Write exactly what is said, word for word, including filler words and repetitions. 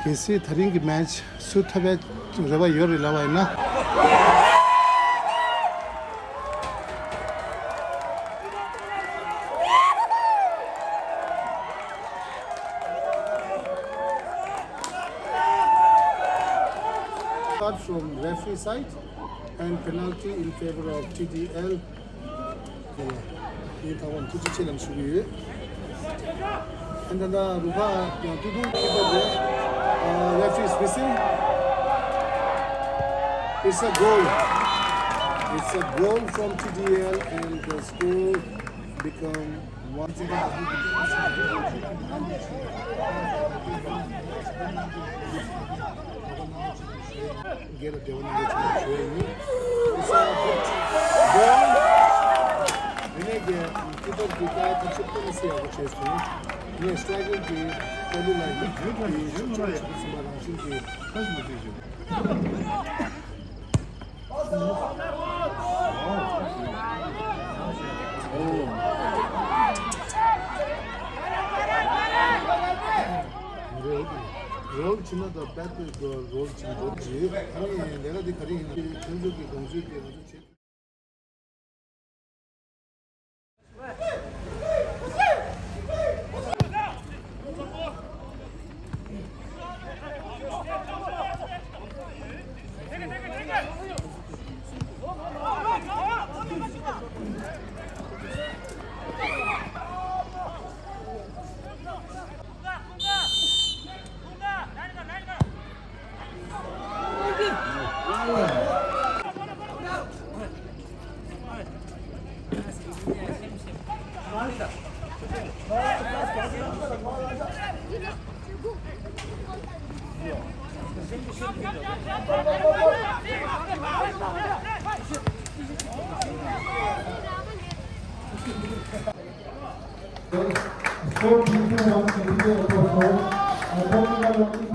གལ་སྲིད་ད་རིང་གི་མེ་ཆི་སུ་ཐོབ་པའི་རེ་བ་ཡོད་རེད་ལབ་པ་ཡིན་ན། Start from referee side and penalty in favor of T D L. ཡིན། ད་ང་ཐུགས་རྗེ་ཆེ་ལབ་ཞུ་གི་ཡོད། ཨ་ད་ད་རུ་ཁ་ཡང་ཏུ་ཏུ་ཁྱི་པ་རེད། Referee is missing. It's a goal. It's a goal from T D L and the score become one. རྒྱལ་ལ་བདེ་བ་གནང་རོགས་བྱེད་ཞུ་ཡ་ཡིན། ཨིས་ཨ་གུཌ་གོལ། དེ་ནས་ཀྱི་ཀི་པར་གྱིས་ཀྱང་ཐག་གཅོད་དཔེ་མི་སྲིད་ཡག་པོ་བྱས་སོང་། ངས་སི་ཊ་རའི་ཀར་གྱིས་ཀ་ལི་ལ་ཡིད་འགྱུར་གྱིས་ཤུགས་ཆེན་པོ་བྱེད་ཀྱི་ཟིན་པ་རང་བཞིན་གྱིས། རོལ་ཕྱིན་ན་ད་བེད་དུ་རོལ་ཕྱིན་འགྲོ་རྗེས་ཨ་ནི་ལས་ཀ་འདི་ག་རེ་ཡིན་ན་ཁྱོད་ཚོ་གི་དགོངས་ཚུལ་དེ་ང་ཚོ་བྱེད། Score three to one, T D L.